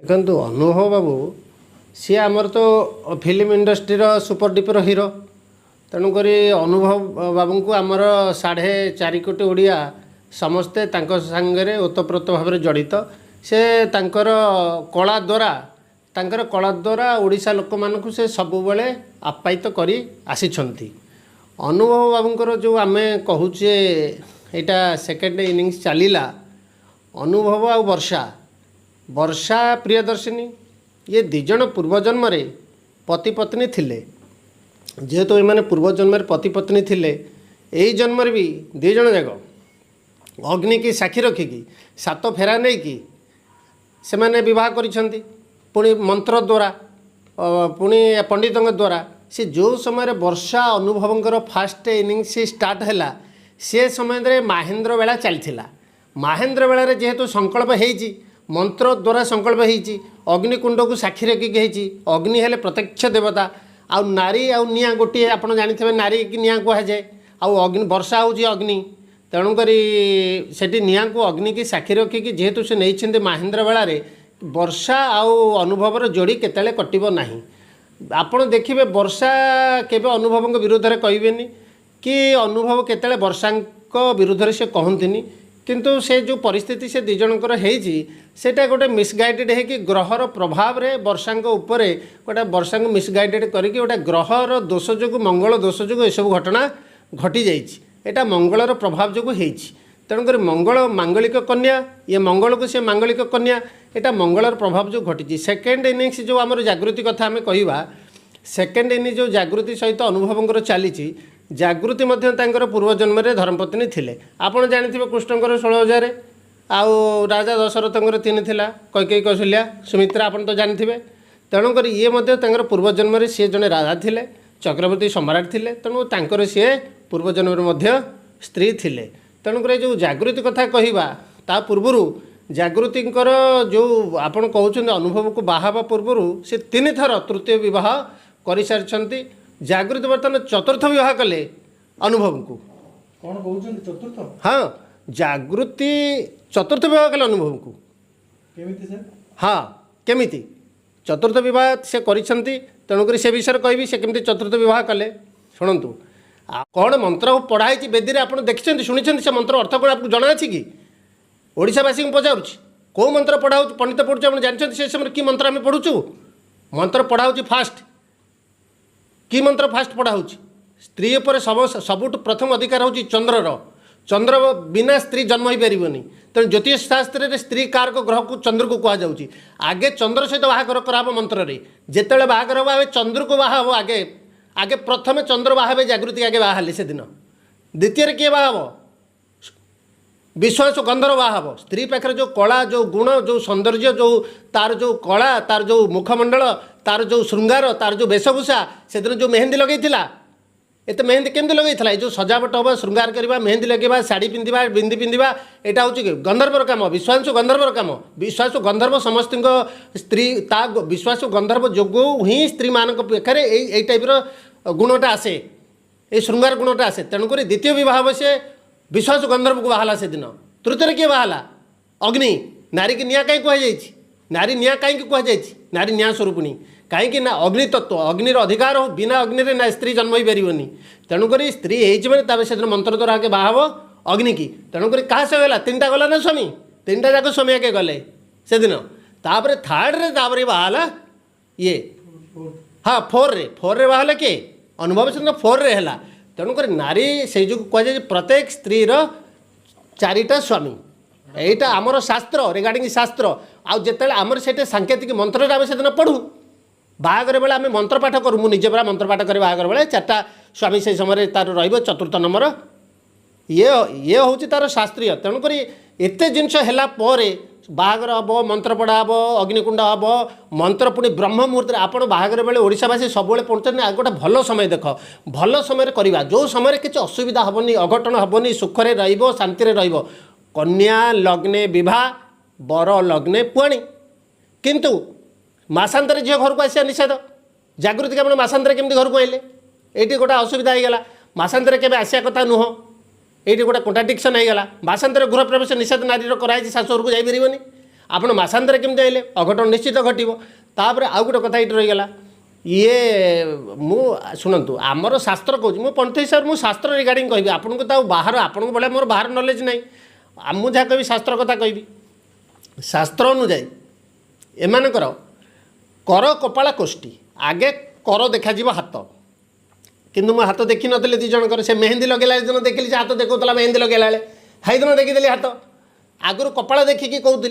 ଦେଖନ୍ତୁ, ଅନୁଭବ ବାବୁ ସିଏ ଆମର ତ ଫିଲ୍ମ ଇଣ୍ଡଷ୍ଟ୍ରିର ସୁପର ଡୁପର ହିରୋ। ତେଣୁକରି ଅନୁଭବ ବାବୁଙ୍କୁ ଆମର 4.5 କୋଟି ଓଡ଼ିଆ ସମସ୍ତେ ତାଙ୍କ ସାଙ୍ଗରେ ଓତପ୍ରୋତ ଭାବରେ ଜଡ଼ିତ। ସେ ତାଙ୍କର କଳା ଦ୍ୱାରା ଓଡ଼ିଶା ଲୋକମାନଙ୍କୁ ସେ ସବୁବେଳେ ଆପ୍ୟାୟିତ କରି ଆସିଛନ୍ତି। ଅନୁଭବ ବାବୁଙ୍କର ଯେଉଁ ଆମେ କହୁଛେ, ଏଇଟା ସେକେଣ୍ଡ ଇନିଂସ ଚାଲିଲା। ଅନୁଭବ ଆଉ ବର୍ଷା, ବର୍ଷା ପ୍ରିୟଦର୍ଶିନୀ, ଇଏ ଦୁଇଜଣ ପୂର୍ବଜନ୍ମରେ ପତି ପତ୍ନୀ ଥିଲେ। ଯେହେତୁ ଏମାନେ ପୂର୍ବଜନ୍ମରେ ପତି ପତ୍ନୀ ଥିଲେ, ଏଇ ଜନ୍ମରେ ବି ଦୁଇ ଜଣ ଯାକ ଅଗ୍ନିକି ସାକ୍ଷୀ ରଖିକି, ସାତ ଫେରା ନେଇକି ସେମାନେ ବିବାହ କରିଛନ୍ତି। ପୁଣି ମନ୍ତ୍ର ଦ୍ୱାରା, ପୁଣି ପଣ୍ଡିତଙ୍କ ଦ୍ୱାରା। ସେ ଯେଉଁ ସମୟରେ ବର୍ଷା ଅନୁଭବଙ୍କର ଫାଷ୍ଟ ଇନିଂସ ଷ୍ଟାର୍ଟ ହେଲା, ସେ ସମୟରେ ମାହେନ୍ଦ୍ର ବେଳା ଚାଲିଥିଲା। ମାହେନ୍ଦ୍ର ବେଳାରେ ଯେହେତୁ ସଂକଳ୍ପ ହେଇଛି, ମନ୍ତ୍ର ଦ୍ୱାରା ସଂକଳ୍ପ ହେଇଛି, ଅଗ୍ନିକୁଣ୍ଡକୁ ସାକ୍ଷୀ ରଖିକି ହେଇଛି। ଅଗ୍ନି ହେଲେ ପ୍ରତ୍ୟକ୍ଷ ଦେବତା। ଆଉ ନାରୀ ଆଉ ନିଆଁ ଗୋଟିଏ, ଆପଣ ଜାଣିଥିବେ, ନାରୀ କି ନିଆଁ କୁହାଯାଏ। ଆଉ ଅଗ୍ନି, ବର୍ଷା ହେଉଛି ଅଗ୍ନି। ତେଣୁକରି ସେଠି ନିଆଁକୁ, ଅଗ୍ନିକି ସାକ୍ଷୀ ରଖିକି ଯେହେତୁ ସେ ନେଇଛନ୍ତି ମାହେନ୍ଦ୍ର ବେଳାରେ, ବର୍ଷା ଆଉ ଅନୁଭବର ଯୋଡ଼ି କେତେବେଳେ କଟିବ ନାହିଁ। ଆପଣ ଦେଖିବେ, ବର୍ଷା କେବେ ଅନୁଭବଙ୍କ ବିରୁଦ୍ଧରେ କହିବେନି କି ଅନୁଭବ କେତେବେଳେ ବର୍ଷାଙ୍କ ବିରୁଦ୍ଧରେ ସେ କହନ୍ତିନି। କିନ୍ତୁ ସେ ଯେଉଁ ପରିସ୍ଥିତି ସେ ଦୁଇ ଜଣଙ୍କର ହେଇଛି, ସେଇଟା ଗୋଟେ ମିସଗାଇଡ଼େଡ଼ ହେଇକି ଗ୍ରହର ପ୍ରଭାବରେ ବର୍ଷାଙ୍କ ଉପରେ ଗୋଟେ, ବର୍ଷାଙ୍କୁ ମିସଗାଇଡ଼େଡ଼ କରିକି ଗୋଟେ ଗ୍ରହର ଦୋଷ ଯୋଗୁଁ, ମଙ୍ଗଳ ଦୋଷ ଯୋଗୁଁ ଏସବୁ ଘଟଣା ଘଟିଯାଇଛି। ଏଇଟା ମଙ୍ଗଳର ପ୍ରଭାବ ଯୋଗୁଁ ହେଇଛି। ତେଣୁକରି ମଙ୍ଗଳ ମାଙ୍ଗଳିକ କନ୍ୟା, ଇଏ ମଙ୍ଗଳକୁ ସେ ମାଙ୍ଗଳିକ କନ୍ୟା। ଏଇଟା ମଙ୍ଗଳର ପ୍ରଭାବ ଯୋଗୁଁ ଘଟିଛି। ସେକେଣ୍ଡ ଇନିଂସ ଯେଉଁ ଆମର ଜାଗୃତି କଥା ଆମେ କହିବା, ସେକେଣ୍ଡ ଇନିଂସ ଯେଉଁ ଜାଗୃତି ସହିତ ଅନୁଭବଙ୍କର ଚାଲିଛି, ଜାଗୃତି ମଧ୍ୟ ତାଙ୍କର ପୂର୍ବଜନ୍ମରେ ଧର୍ମପତ୍ନୀ ଥିଲେ। ଆପଣ ଜାଣିଥିବେ, କୃଷ୍ଣଙ୍କର 16,000 ଆଉ ରାଜା ଦଶରଥଙ୍କର ତିନି ଥିଲା, କୈକେୟୀ, କୌଶଲ୍ୟା, ସୁମିତ୍ରା, ଆପଣ ତ ଜାଣିଥିବେ। ତେଣୁକରି ଇଏ ମଧ୍ୟ ତାଙ୍କର ପୂର୍ବଜନ୍ମରେ ସିଏ ଜଣେ ରାଜା ଥିଲେ, ଚକ୍ରବର୍ତ୍ତୀ ସମ୍ରାଟ ଥିଲେ। ତେଣୁ ତାଙ୍କର ସିଏ ପୂର୍ବଜନ୍ମରେ ମଧ୍ୟ ସ୍ତ୍ରୀ ଥିଲେ। ତେଣୁକରି ଏ ଯେଉଁ ଜାଗୃତି କଥା କହିବା, ତା ପୂର୍ବରୁ ଜାଗୃତିଙ୍କର ଯେଉଁ ଆପଣ କହୁଛନ୍ତି, ଅନୁଭବକୁ ବାହା ହେବା ପୂର୍ବରୁ ସେ ତିନି ଥର ତୃତୀୟ ବିବାହ କରିସାରିଛନ୍ତି। ଜାଗୃତି ବର୍ତ୍ତମାନ ଚତୁର୍ଥ ବିବାହ କଲେ ଅନୁଭବଙ୍କୁ। କ'ଣ କହୁଛନ୍ତି, ଚତୁର୍ଥ? ହଁ, ଜାଗୃତି ଚତୁର୍ଥ ବିବାହ କଲେ ଅନୁଭବଙ୍କୁ। କେମିତି ସାର୍? ହଁ, କେମିତି ଚତୁର୍ଥ ବିବାହ ସେ କରିଛନ୍ତି, ତେଣୁକରି ସେ ବିଷୟରେ କହିବି, ସେ କେମିତି ଚତୁର୍ଥ ବିବାହ କଲେ। ଶୁଣନ୍ତୁ, ଆଉ କ'ଣ ମନ୍ତ୍ର ପଢ଼ା ହେଇଛି ବେଦୀରେ ଆପଣ ଦେଖିଛନ୍ତି, ଶୁଣିଛନ୍ତି? ସେ ମନ୍ତ୍ର ଅର୍ଥ କ'ଣ ଆପଣଙ୍କୁ ଜଣା ଅଛି କି? ଓଡ଼ିଶାବାସୀଙ୍କୁ ପଚାରୁଛି, କେଉଁ ମନ୍ତ୍ର ପଢ଼ା ହେଉଛି, ପଣ୍ଡିତ ପଢ଼ୁଛି, ଆପଣ ଜାଣିଛନ୍ତି ସେ ସମୟରେ କି ମନ୍ତ୍ର ଆମେ ପଢ଼ୁଛୁ? ମନ୍ତ୍ର ପଢ଼ା ହେଉଛି ଫାଷ୍ଟ, କି ମନ୍ତ୍ର ଫାଷ୍ଟ ପଢ଼ା ହେଉଛି? ସ୍ତ୍ରୀ ଉପରେ ସବୁଠୁ ପ୍ରଥମ ଅଧିକାର ହେଉଛି ଚନ୍ଦ୍ରର। ଚନ୍ଦ୍ର ବିନା ସ୍ତ୍ରୀ ଜନ୍ମ ହୋଇପାରିବନି। ତେଣୁ ଜ୍ୟୋତିଷ ଶାସ୍ତ୍ରରେ ସ୍ତ୍ରୀ କାରକ ଗ୍ରହକୁ ଚନ୍ଦ୍ରକୁ କୁହାଯାଉଛି। ଆଗେ ଚନ୍ଦ୍ର ସହିତ ବାହାଘର କରାହେବ ମନ୍ତ୍ରରେ। ଯେତେବେଳେ ବାହାଘର ହେବ, ଆଗେ ଚନ୍ଦ୍ରକୁ ବାହା ହେବ। ଆଗେ ଆଗେ ପ୍ରଥମେ ଚନ୍ଦ୍ର ବାହା ହେବେ, ଜାଗୃତି ଆଗେ ବାହା ହେଲେ ସେଦିନ। ଦ୍ୱିତୀୟରେ କିଏ ବାହା ହେବ? ବିଶ୍ୱାସ ଗନ୍ଧର୍ବ ବାହା ହେବ। ସ୍ତ୍ରୀ ପାଖରେ ଯେଉଁ କଳା, ଯେଉଁ ଗୁଣ, ଯେଉଁ ସୌନ୍ଦର୍ଯ୍ୟ, ଯେଉଁ ତାର ଯେଉଁ କଳା, ତାର ଯେଉଁ ମୁଖମଣ୍ଡଳ, ତାର ଯେଉଁ ଶୃଙ୍ଗାର, ତାର ଯେଉଁ ବେଶଭୂଷା, ସେଦିନ ଯେଉଁ ମେହେନ୍ଦି ଲଗେଇଥିଲା, ଏତେ ମେହେନ୍ଦି କେମିତି ଲଗେଇଥିଲା? ଏ ଯେଉଁ ସଜାବଟ ହେବ, ଶୃଙ୍ଗାର କରିବା, ମେହେନ୍ଦି ଲଗେଇବା, ଶାଢ଼ୀ ପିନ୍ଧିବା, ବିନ୍ଦି ପିନ୍ଧିବା, ଏଇଟା ହେଉଛି କି ଗନ୍ଧର୍ବର କାମ, ବିଶ୍ୱାସ ଗନ୍ଧର୍ବର କାମ। ବିଶ୍ୱାସ ଗନ୍ଧର୍ବ ସମସ୍ତଙ୍କ ସ୍ତ୍ରୀ, ତା ବିଶ୍ୱାସ ଗନ୍ଧର୍ବ ଯୋଗୁଁ ହିଁ ସ୍ତ୍ରୀମାନଙ୍କ ପାଖରେ ଏଇ ଏଇ ଟାଇପ୍ର ଗୁଣଟା ଆସେ, ଏଇ ଶୃଙ୍ଗାର ଗୁଣଟା ଆସେ। ତେଣୁକରି ଦ୍ୱିତୀୟ ବିବାହ ହେବ, ସେ ବିଶ୍ୱାସ ଗନ୍ଧର୍ବକୁ ବାହାଲା ସେଦିନ। ତୃତୀୟରେ କିଏ ବାହାଲା? ଅଗ୍ନି। ନାରୀକି ନିଆଁ କାହିଁ କୁହାଯାଇଛି? ନାରୀ ନିଆଁ କାହିଁକି କୁହାଯାଇଛି? ନାରୀ ନିଆଁ ସ୍ୱରୂପିଣୀ କାହିଁକି ନା ଅଗ୍ନି ତତ୍ତ୍ୱ, ଅଗ୍ନିର ଅଧିକାର ହଉ। ବିନା ଅଗ୍ନିରେ ନା ସ୍ତ୍ରୀ ଜନ୍ମ ହୋଇପାରିବନି। ତେଣୁକରି ସ୍ତ୍ରୀ ହେଇଛି ମାନେ ତାପରେ ସେଦିନ ମନ୍ତ୍ର ଦ୍ୱାରା ଆଗେ ବାହା ହେବ ଅଗ୍ନିକି। ତେଣୁକରି କାହା ସହ ହେଲା? ତିନିଟା ଗଲା ନା ସ୍ୱାମୀ? ତିନିଟା ଯାକ ସ୍ୱାମୀ ଆଗେ ଗଲେ ସେଦିନ। ତାପରେ ଥାର୍ଡ଼ରେ, ତାପରେ ବାହା ହେଲା ଇଏ। ହଁ, ଫୋର୍ରେ ବାହା ହେଲା କିଏ? ଅନୁଭବ ସେଦିନ ଫୋର୍ରେ ହେଲା। ତେଣୁକରି ନାରୀ ସେଇ ଯୋଗୁଁ କୁହାଯାଏ ଯେ ପ୍ରତ୍ୟେକ ସ୍ତ୍ରୀର ଚାରିଟା ସ୍ୱାମୀ। ଏଇଟା ଆମର ଶାସ୍ତ୍ର, ରିଗାର୍ଡ଼ିଂ ଶାସ୍ତ୍ର। ଆଉ ଯେତେବେଳେ ଆମର ସେଇଟା ସାଙ୍କେତିକ ମନ୍ତ୍ରରେ ଆମେ ସେଦିନ ପଢ଼ୁ, ବାହାଘର ବେଳେ ଆମେ ମନ୍ତ୍ର ପାଠ କରୁ। ମୁଁ ନିଜେ ପରା ମନ୍ତ୍ର ପାଠ କରେ ବାହାଘର ବେଳେ। ଚାରିଟା ସ୍ୱାମୀ ସେଇ ସମୟରେ ତାର ରହିବ, ଚତୁର୍ଥ ନମ୍ବର ଇଏ। ଇଏ ହେଉଛି ତାର ଶାସ୍ତ୍ରୀୟ। ତେଣୁକରି ଏତେ ଜିନିଷ ହେଲା ପରେ ବାହାଘର ହେବ, ମନ୍ତ୍ର ପଢ଼ା ହେବ, ଅଗ୍ନିକୁଣ୍ଡ ହେବ, ମନ୍ତ୍ର ପୁଣି ବ୍ରହ୍ମ ମୁହୂର୍ତ୍ତରେ। ଆପଣ ବାହାଘର ବେଳେ ଓଡ଼ିଶାବାସୀ ସବୁବେଳେ ପଢ଼ୁଛନ୍ତି, ଆଉ ଗୋଟେ ଭଲ ସମୟ ଦେଖ, ଭଲ ସମୟରେ କରିବା, ଯେଉଁ ସମୟରେ କିଛି ଅସୁବିଧା ହେବନି, ଅଘଟଣ ହେବନି, ସୁଖରେ ରହିବ, ଶାନ୍ତିରେ ରହିବ। କନ୍ୟା ଲଗ୍ନେ ବିବାହ, ବର ଲଗ୍ନେ ପୁଆଣି। କିନ୍ତୁ ମାସାନ୍ତରେ ଝିଅ ଘରକୁ ଆସିବା ନିଷେଧ। ଜାଗୃତି ଆପଣ ମାସାନ୍ତରେ କେମିତି ଘରକୁ ଆଇଲେ? ଏଇଠି ଗୋଟେ ଅସୁବିଧା ହେଇଗଲା। ମାସାନ୍ତରେ କେବେ ଆସିବା କଥା ନୁହଁ। ଏଇଠି ଗୋଟେ କଣ୍ଟ୍ରାଡିକ୍ସନ୍ ହେଇଗଲା। ମାସାନ୍ତରେ ଗୃହ ପ୍ରବେଶ ନିଷେଧ ନାରୀର କରାହେଇଛି, ଶାଶୁ ଘରକୁ ଯାଇପାରିବନି। ଆପଣ ମାସାନ୍ତରେ କେମିତି ଆଇଲେ? ଅଘଟଣ ନିଶ୍ଚିତ ଘଟିବ। ତାପରେ ଆଉ ଗୋଟେ କଥା ଏଇଠି ରହିଗଲା। ଇଏ ମୁଁ ଶୁଣନ୍ତୁ, ଆମର ଶାସ୍ତ୍ର କହୁଛି, ମୁଁ ପଣ୍ଡିତ ହିସାବରେ ମୁଁ ଶାସ୍ତ୍ର ରିଗାର୍ଡ଼ିଂ କହିବି ଆପଣଙ୍କୁ। ତ ଆଉ ବାହାର ଆପଣଙ୍କ ଭଳିଆ ମୋର ବାହାର ନଲେଜ ନାହିଁ। ଆଉ ମୁଁ ଯାହା କହିବି ଶାସ୍ତ୍ର କଥା କହିବି। ଶାସ୍ତ୍ର ଅନୁଯାୟୀ ଏମାନଙ୍କର କର କପାଳ କୋଷ୍ଠୀ, ଆଗେ କର ଦେଖାଯିବ ହାତ। କିନ୍ତୁ ମୁଁ ହାତ ଦେଖିନଥିଲି ଦୁଇ ଜଣଙ୍କର। ସେ ମେହେନ୍ଦି ଲଗେଇଲା ଦିନ ଦେଖିଲି, ସେ ହାତ ଦେଖାଉଥିଲା ମେହେନ୍ଦି ଲଗେଇଲା ବେଳେ, ସେଇଦିନ ଦେଖିଦେଲି ହାତ। ଆଗରୁ କପାଳ ଦେଖିକି କହୁଥିଲି।